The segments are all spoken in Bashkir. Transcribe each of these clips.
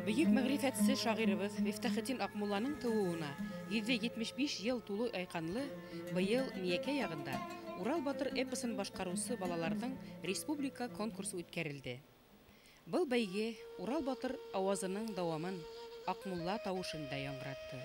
Бөйөк мәғрифәтсе шағирыбыҙ Мифтахетдин Аҡмулланың тыуыуына 175 йыл тулы айҡанлы быйыл Миәкә яғында Урал батыр эпосын башҡарыусы балаларҙың республика конкурсы үткәрелде. Был бәйге Урал батыр ауазының дауамын Аҡмулла тауышын да яңғыратты.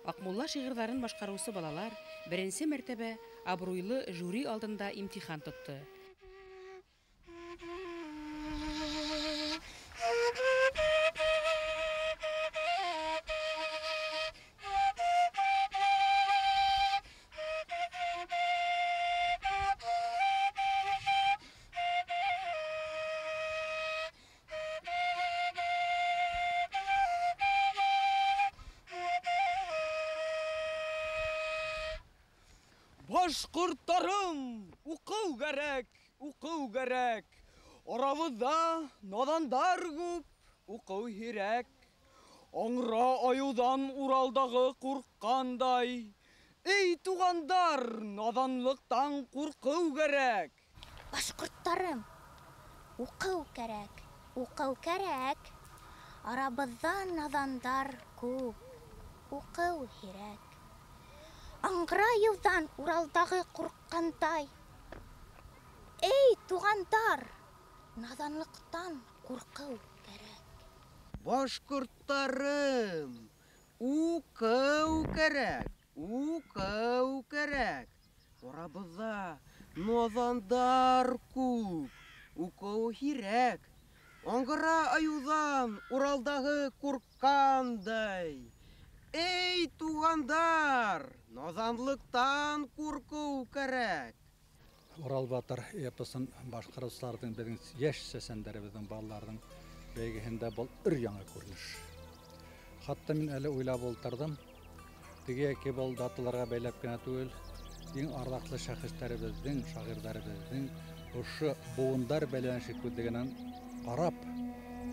Аҡмулла шиғырҙарын башҡарыусы балалар беренсе мәртәбә абруйлы жюри алдында имтихан тотто. Башҡорттарым, уҡыу кәрәк, уҡыу кәрәк. Арабыҙҙа наҙандар күп, уҡыу һирәк. Аңра айыуҙан Уралдағы ҡурҡҡандай. Эй, туғандар, наҙанлыҡтан ҡурҡыу кәрәк. Башҡорттарым, уҡыу кәрәк, уҡыу кәрәк. Арабыҙҙа наҙандар күп, уҡыу һирәк. Аңғыра йылдан Уралдағы ҡурҡҡандай. Эй, туғандар, наҙанлыҡтан ҡурҡыу кәрәк. Башҡорттарым, уҡыу кәрәк, уҡыу кәрәк. Арабыҙҙа наҙандар күп, уҡыу һирәк. Аңғыра айыуҙан Уралдағы ҡурҡҡандай. Эй, туғандар, наҙанлыҡтан ҡурҡыу кәрәк. Урал батыр эпосын башҡарыусыларҙың беҙҙең йәш сәсәндәребеҙҙең балаларҙың бәйгеһендә был өр-яңы күренеш. Хатта мин әле уйлап ултырҙым. Теге йәки был даталарға бәйләп кенә түгел, иң арҙаҡлы шәхестәребеҙҙең, шағирҙарыбыҙҙың ошо быуындар бәйләнеше күҙлегенән ҡарап,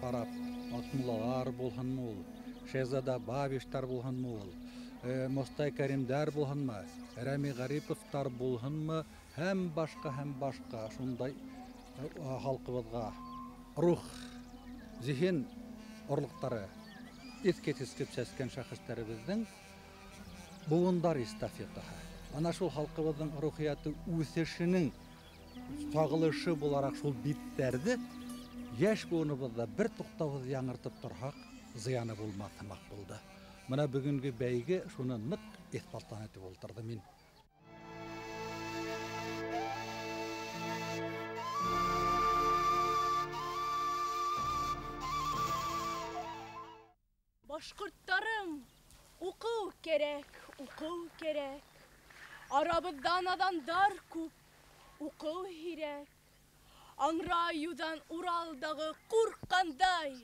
ҡарап, Аҡмуллалар булһынмы ул, Шәһзада Бабиштар булһынмы ул, Мостай Кәримдәр булһынмы, Рәми Ғариповтар булһынмы, һәм башҡа шундай халҡыбыҙға рух, зиһен орлоҡтары иҫке тискеп сәскән шәхестәребеҙҙең быуындар эстафетаһы. Ана шул халҡыбыҙҙың рухиәте үҫешенең сағылышы булараҡ шул биттәрҙе йәш быуыныбыҙҙа бер туҡтауһыҙ яңыртып торһаҡ, зыяны булмаҫ һымаҡ булды. Мына бөгөнгө бәйге шуны ныҡ иҫбатланы тип ултырҙым мин. Башҡорттарым, уҡыу кәрәк, уҡыу кәрәк. Арабыҙҙа наҙандар күп, уҡыу һирәк. Аңра айыуҙан Уралдағы ҡурҡҡандай.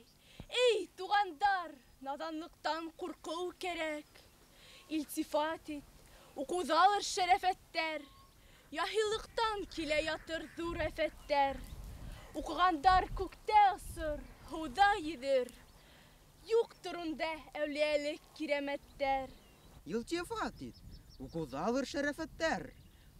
Эй, туғандар, наҙанлыҡтан ҡурҡыу кәрәк. Илтифат ит, уҡыуҙалыр шәрәфәттәр. Яһилыҡтан килә ятыр ҙур афәттәр. Уҡығандар күктә осор, һыуҙа йөҙөр. Юҡтыр унда әүлиәлек кирәмәттәр. Илтифат ит, уҡыуҙалыр шәрәфәттәр.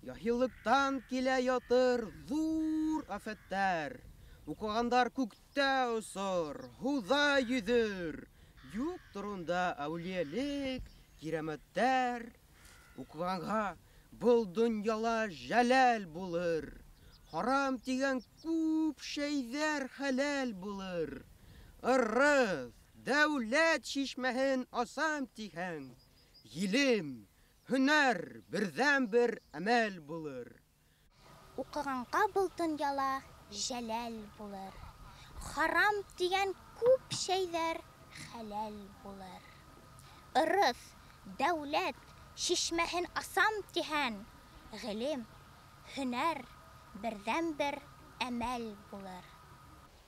Яһилыҡтан килә ятыр ҙур афәттәр. Уҡығандар күктә осор, һыуҙа йөҙөр. Юҡтыр унда әүлиәлек кирәмәттәр. Уҡығанға был донъяла жәләл булыр. Харам тигән күп шәйҙәр хәләл булыр. Ырыҫ, дәүләт шишмәһен асам тиһәң, ғилем, һөнәр берҙән-бер әмәл булыр. Уҡығанға был донъяла жәләл булыр. Харам тигән күп шәйҙәр хәләл булыр. Ырыҫ, дәүләт шишмәһен асам тиһән, ғилем, һөнәр берҙән-бер әмәл булыр.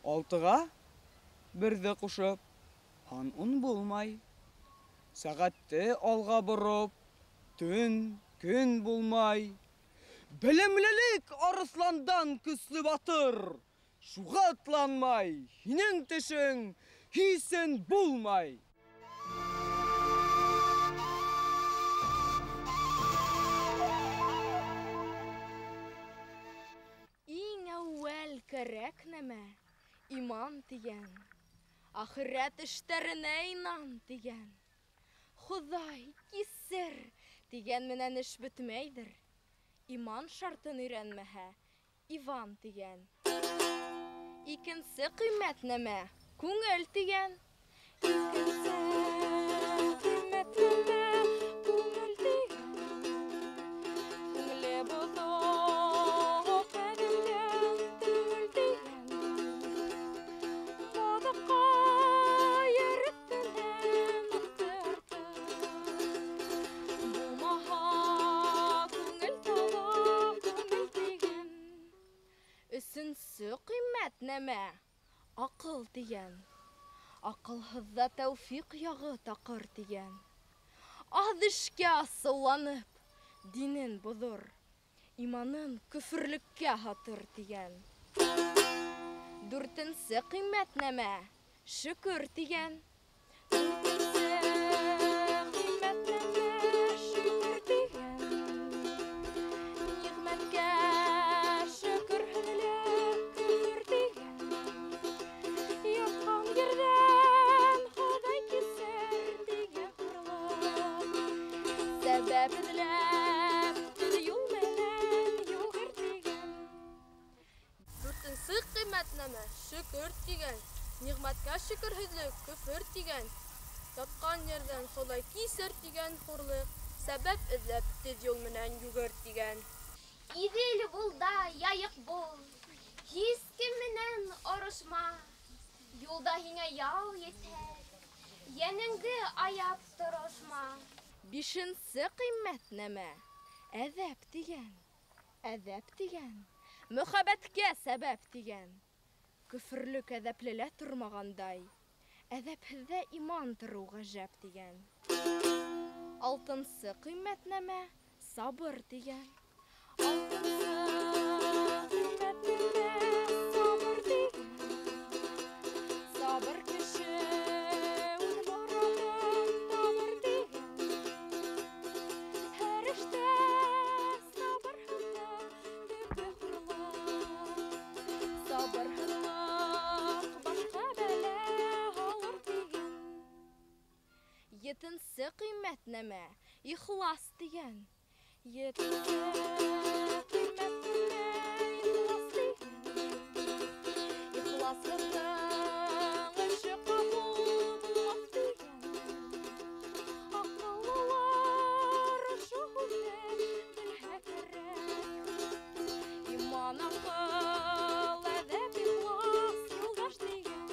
Алтыға берҙе ҡушып, һан ун булмай. Сәғәтте алға бороп, төн, көн булмай. Белемлелек арыҫландан көслө батыр. Шуға атланмай, һинең тешең һисен булмай. Иң әүәл кәрәк нәмә иман тигән. Ахирәт эштәренә инан тигән. Хоҙай кисер тигән менән эш бөтмәйҙер. Иман шартын өйрәнмәһә, Иван тигән. Икенсе ҡиммәт нәмә күңел тигән. Икенсе ҡиммәт нәмә күңел тигән. Күңеле боҙоҡ әҙәмдән түгел тигән. Боҙоҡҡа йөрөтөнән аҡтырты. Булмаһа күңел таҙа күңел тигән. Өсөнсө ҡиммәт нәмә аҡыл тигән. Аҡылһыҙҙа тәүфиҡ яғы таҡыр тигән. Аҙ эшкә асыуланып динен боҙор, иманын көфөрлөккә һатыр тигән. Дүртенсе ҡиммәт нәмә шөкөр тигән. Дүртенсе ҡиммәт нәмә шөкөр тигән. Ниғмәткә шөкөрһөҙлөк көфөр тигән. Ятҡан ерҙән Хоҙай кисер тигән хурлыҡ. Сәбәп эҙләп төҙ юл менән йүгер тигән. Дүртенсе ҡиммәт нәмә шөкөр тигән. Ниғмәткә шөкөрһөҙлөк көфөр тигән. Ятҡан ерҙән Хоҙай кисер тигән хурлыҡ. Сәбәп эҙләп төҙ юл менән йүгер тигән. Иҙел бул да яйыҡ бул, һис кем менән орошма. Юлда һиңә яу етер, йәнеңде аяп торошма. Бишенсе ҡиммәт нәмә әҙәп тигән. Әҙәп тигән мөхәббәткә сәбәп тигән. Көфөрлөк әҙәплелә тормағандай, әҙәпһеҙҙә иман тороу ғәжәп тигән. Алтынсы ҡиммәт нәмә сабыр тигән. Алтынсы ҡиммәт нәмә сабыр тигән. Сабыр кеше үҙ морадын табыр тигән. Һәр эштә сабырһыҙлыҡ төбө хурлыҡ. Сабырһыҙлыҡ башҡа бәлә һалыр тигән. Етенсе ҡиммәт нәмә ихлас тигән. Етенсе ҡиммәт нәмә ихлас тигән. Ихласһыҙҙың эше ҡабул булмаҫ тигән. Аҡыллылар ошо һүҙҙе белһә кәрәк. Иман, аҡыл, әҙәп, ихлас юлдаш тигән.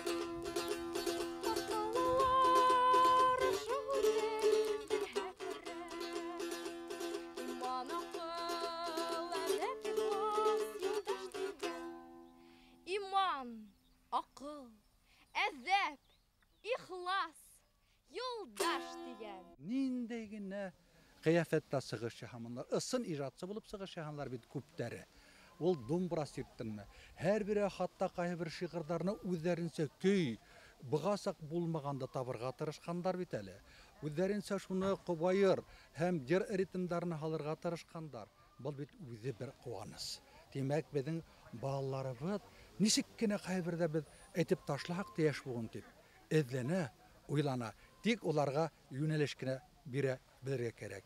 Аҡыллылар ошо һүҙҙе белһә кәрәк. Иман, аҡыл, әҙәп, ихлас юлдаш тигән. Иман, аҡыл, әҙәп, ихлас юлдаш тигән. Ниндәй генә ҡиәфәттә сығыш яһаманлар, ысын ижадсы булып сығыш яһанлар бит күптәре. Ул думбра сирттеңме? Һәр бере хатта ҡайһы бер шиғырҙарны үҙҙәренсә көй, бығасаҡ булмағанда табырға тырышҡандар бит әле. Үҙҙәренсә шуны ҡобайыр һәм йыр ритмдарын һалырға тырышҡандар. Был бит үҙе бер ҡыуаныс. Тимәк, беҙҙең балаларыбыҙ нисек кенә ҡайһы берҙә беҙ әйтеп ташлаһаҡ та йәш булған тип эҙләнә, уйлана. Тик уларға йүнәлеш кенә бирә белергә кәрәк.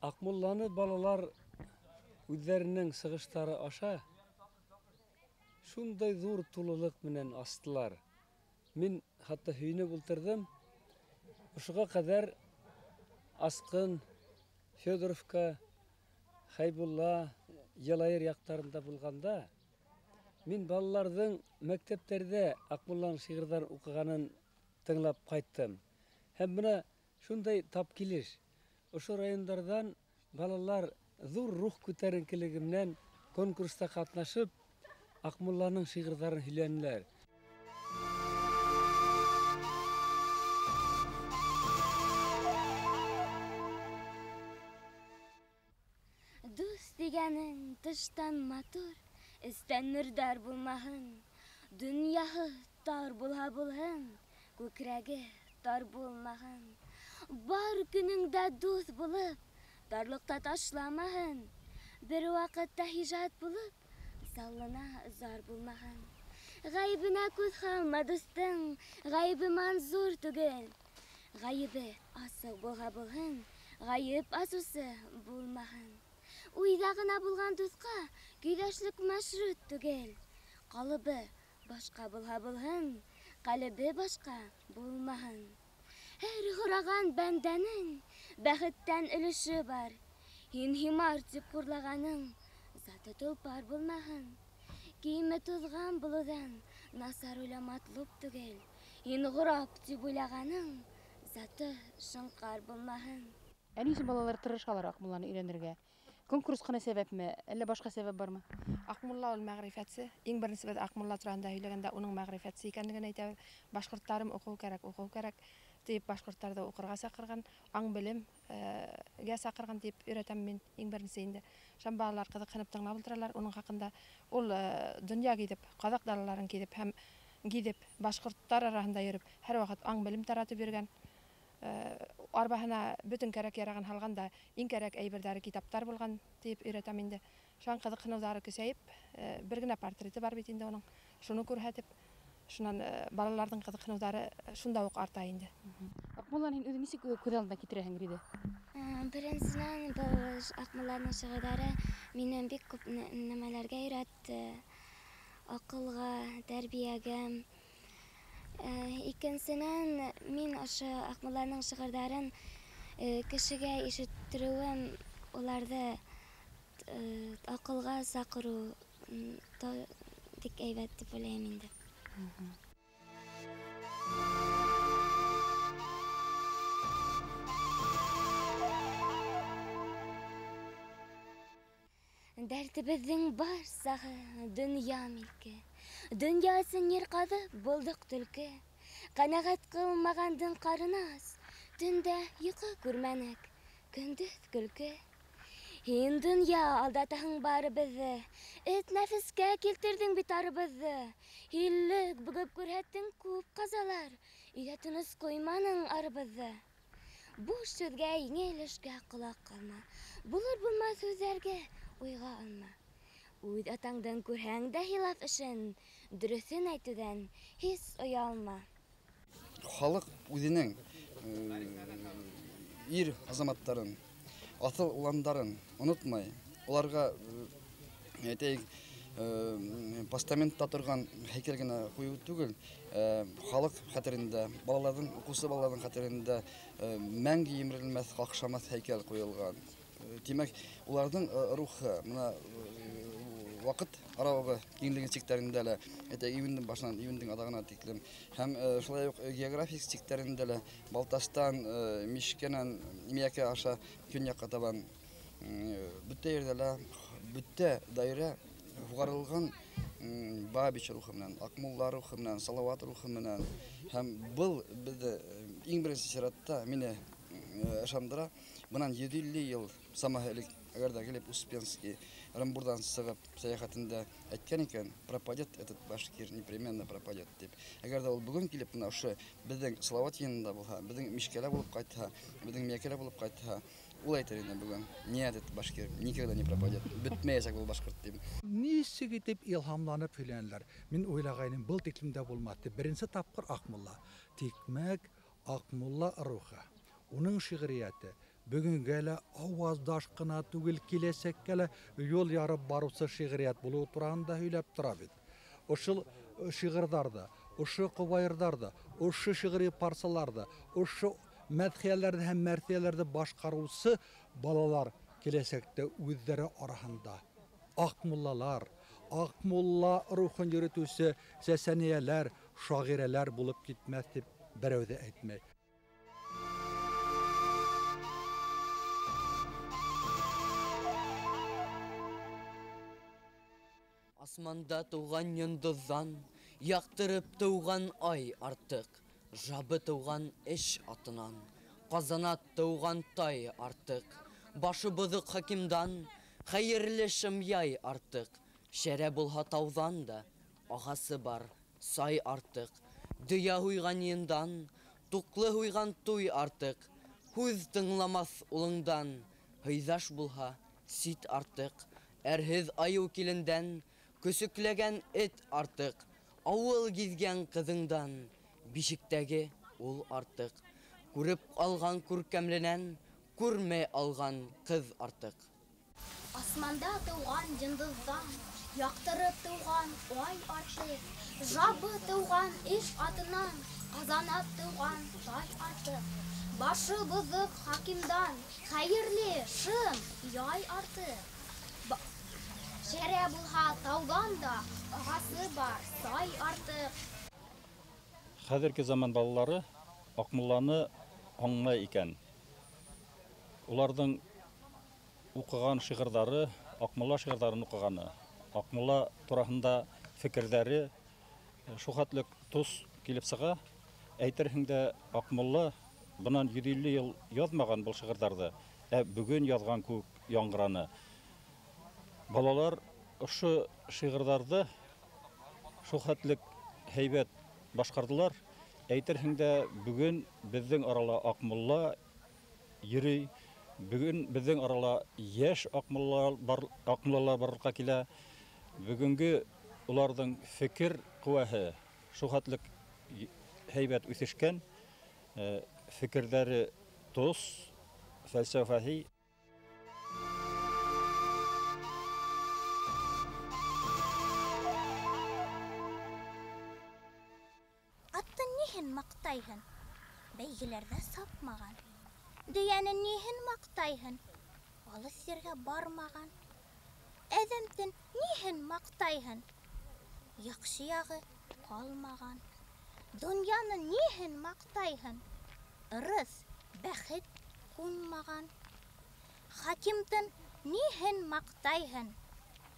Аҡмулланы балалар үҙҙәренең сығыштары аша шундай ҙур тулылыҡ менән астылар. Мин хатта һөйөнөп ултырҙым. Ошоға ҡәҙәр Асҡын, Федоровка, Хәйбулла, Йылайыр яҡтарында булғанда мин балаларҙың мәктәптәрҙә Аҡмулланың шиғырҙарын уҡығанын тыңлап ҡайттым. Һәм бына шундай тап килеш. Ошо райондарҙан балалар ҙур рух күтәренкелеге менән конкурста ҡатнашып Аҡмулланың шиғырҙарын һөйләнеләр. Дуҫ тигәнең тыштан матур, эстән мөрҙәр булмаһын. Донъяһы тар булһа булһын, күкрәге тар булмаһын. Бар көнөңдә дуҫ булып, тарлыҡта ташламаһын. Бер ваҡытта хижат булып, заллына зар булмаһын. Ғәйебенә күҙ һалма дуҫтың, ғәйебе манзур түгел. Ғәйебе асыҡ булһа булһын, ғәйеп асыусы булмаһын. Уйҙа ғына булған дуҫҡа көйҙәшлек мәшрут түгел. Ҡалыбы башҡа булһа булһын, ҡәлебе башҡа булмаһын. Һәр һораған бәндәнең бәхеттән өлөшө бар. Һин химар тип хурлағаның заты толпар булмаһын. Кейеме туҙған булыуҙан насар уйла матлуп түгел. Һин ғорап тип уйлағаның заты шыңҡар булмаһын. Ә ни өсөн балалар тырышалар Аҡмулланы өйрәнергә? Конкурс ҡына сәбәпме, әллә башҡа сәбәп бармы? Аҡмулла ул мәғрифәтсе. Иң беренсе беҙ Аҡмулла тураһында һөйләгәндә уның мәғрифәтсе икәнлеген әйтәбеҙ. Башҡорттарым уҡыу кәрәк, уҡыу кәрәк тип башҡорттарҙы уҡырға саҡырған, аң-белемгә саҡырған тип өйрәтәм мин иң беренсе инде. Шам балалар ҡыҙыҡһынып тыңлап ултыралар уның хаҡында. Ул донъя гиҙеп, ҡаҙаҡ далаларын гиҙеп һәм гиҙеп башҡорттар араһында йөрөп, һәр ваҡыт аң-белем таратып йөрөгән. Арбаһына бөтөн кәрәк ярағын һалған да, иң кәрәк әйберҙәре китаптар булған тип өйрәтәм инде. Шуған ҡыҙыҡһыныуҙары көсәйеп, бер генә портреты бар бит инде уның. Шуны күрһәтеп, шунан балаларҙың ҡыҙыҡһыныуҙары шунда уҡ арта инде. Аҡмулланы һин үҙең нисек күҙ алдына китерәһең, Риҙә? Беренсенән, был Аҡмулланың шиғырҙары мине бик күп нәмәләргә өйрәтте. Аҡылға, тәрбиәгә. Икенсенән, мин ошо Аҡмулланың шиғырҙарын кешегә ишеттереүем, уларҙы аҡылға саҡырыу бик һәйбәт тип уйлайым инде. Дәртебеҙҙең барсаһы донъя милке. Донъя өсөн ер ҡаҙып булдыҡ төлкө. Ҡәнәғәт ҡылмағандың ҡарыны ас, төндә йоҡо күрмәнек, көндөҙ көлкө. Һин донъя алдатаһың барыбыҙҙы, эт нәфескә килтерҙең бит арыбыҙҙы. Һиллек бөгөп күрһәттең күп ҡазалар, өйҙә тыныс ҡуйманың арыбыҙҙы. Буш һүҙгә, еңел эшкә ҡолаҡ ҡалма, булыр булмаҫ һүҙҙәргә уйға алма. Үҙ атаңдың күрһәң дә хилаф эшен, дөрөҫөн әйтеүҙән һис оялма. Халыҡ үҙенең ир азаматтарын, аҫыл уландарын онотмай. Уларға, әйтәйек, постаментта торған һәйкәл генә ҡуйыу түгел, халыҡ хәтерендә, балаларҙың, уҡыусы балаларҙың хәтерендә мәңге емерелмәҫ, ҡаҡшамаҫ һәйкәл ҡуйылған. Тимәк, уларҙың рухы мына ваҡыт арауығы киңлеген сиктәрендә лә, әйтәйек, июндең башынан июндең аҙағына тиклем, һәм шулай уҡ географик сиктәрендә лә Балтастан, Мишкәнән, Миәкә аша көньяҡҡа табан бөтә ерҙә лә, бөтә даирә һуғарылған Бабич рухы менән, Аҡмулла рухы менән, Салауат рухы менән. Һәм был беҙҙе иң беренсе сиратта мине ышандыра. Бынан 150 йыл самаһы элек, әгәр ҙә Глеб Успенский Ырымбурҙан сығып сәйәхәтендә әйткән икән, пропадет этот башкир, непременно пропадет тип. Әгәр ҙә ул бөгөн килеп бына ошо беҙҙең Салауат йыйынында булһа, беҙҙең Мишкәлә булып ҡайтһа, беҙҙең Миәкәлә булып ҡайтһа, ул әйтер ине бөгөн, нет, этот башкир никогда не пропадет, бөтмәйәсәк был башҡорт тип. Нисек итеп илһамланып һөйләнеләр. Мин уйлағайным, был тиклем дә булмаҫ тип. Беренсе тапҡыр Аҡмулла. Тикмәк Аҡмулла рухы, уның шиғриәте бөгөнгә лә ауаздаш ҡына түгел, киләсәккә лә юл ярып барыусы шиғриәт булыуы тураһында һөйләп тора бит. Ошо шиғырҙарҙы, ошо ҡобайырҙарҙы, ошо шиғри парсаларҙы, ошо мәҙхиәләрҙе һәм мәрҫиәләрҙе башҡарыусы балалар киләсәктә үҙҙәре араһында Аҡмуллалар, Аҡмулла рухын йөрөтөүсе сәсәниәләр, шағирәләр булып китмәҫ тип берәү ҙә әйтмәй. Асманда тыуған йондоҙҙан, яҡтырып тыуған ай артыҡ, жабы тыуған эш атынан, ҡазанат тыуған тай артыҡ, башы боҙоҡ хакимдан, хәйерле шымъяй артыҡ, шәрә булһа тауҙан да, ағасы бар, сай артыҡ, дөйә һуйған йындан, туҡлы һуйған туй артыҡ, һүҙ тыңламаҫ улыңдан, һыйҙаш булһа, сит артыҡ, әрһеҙ айыу килендән, көсөкләгән эт артыҡ, Ауыл гиҙгән ҡыҙыңдан бишектәге ул артыҡ. Күреп алған күркәмленән күрмәй алған ҡыҙ артыҡ. Асманда тыуған йондоҙҙан яҡтырып тыуған ай артыҡ. Жабы тыуған эш атынан ҡазанат тыуған тай артыҡ. Башы боҙоҡ хакимдан хәйерле шым яй артыҡ. Шәрә булһа тауҙан да ағасы бар сай артыҡ. Хәҙерге заман балалары Аҡмулланы аңлай икән. Уларҙың уҡыған шиғырҙары, Аҡмулла шиғырҙарын уҡығаны, Аҡмулла тураһында фекерҙәре шул хәтле тос килеп сыға. Әйтерһең дә Аҡмулла бынан 150 йыл яҙмаған был шиғырҙарҙы, ә бөгөн яҙған кеүек яңғыраны. Балалар ошо шиғырҙарҙы шул хәтле һәйбәт башҡарҙылар. Әйтерһең дә бөгөн беҙҙең арала Аҡмулла йөрөй, бөгөн беҙҙең арала йәш Аҡмуллалар барлыҡҡа килә. Бөгөнгө уларҙың фекер ҡеүәһе шул хәтле һәйбәт үҫешкән, фекерҙәре тос, фәлсәфәһи. Маҡтайһын, бәйгеләрҙә сапмаған. Дөйәне ниһен маҡтайһын, алыҫ ергә бармаған. Әҙәмтен ниһен маҡтайһын, яҡшы яғы ҡалмаған. Донъяны ниһен маҡтайһын, ырыҫ, бәхет ҡунмаған. Хакимтын ниһен маҡтайһын,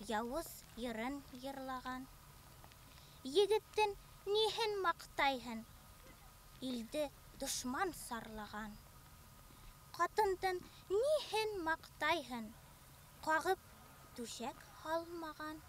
яуыз йырын йырлаған. Егеттен ниһен маҡтайһын, илде дошман сарлаған. Ҡатындын ниһен маҡтайһын, ҡағып түшәк һалмаған.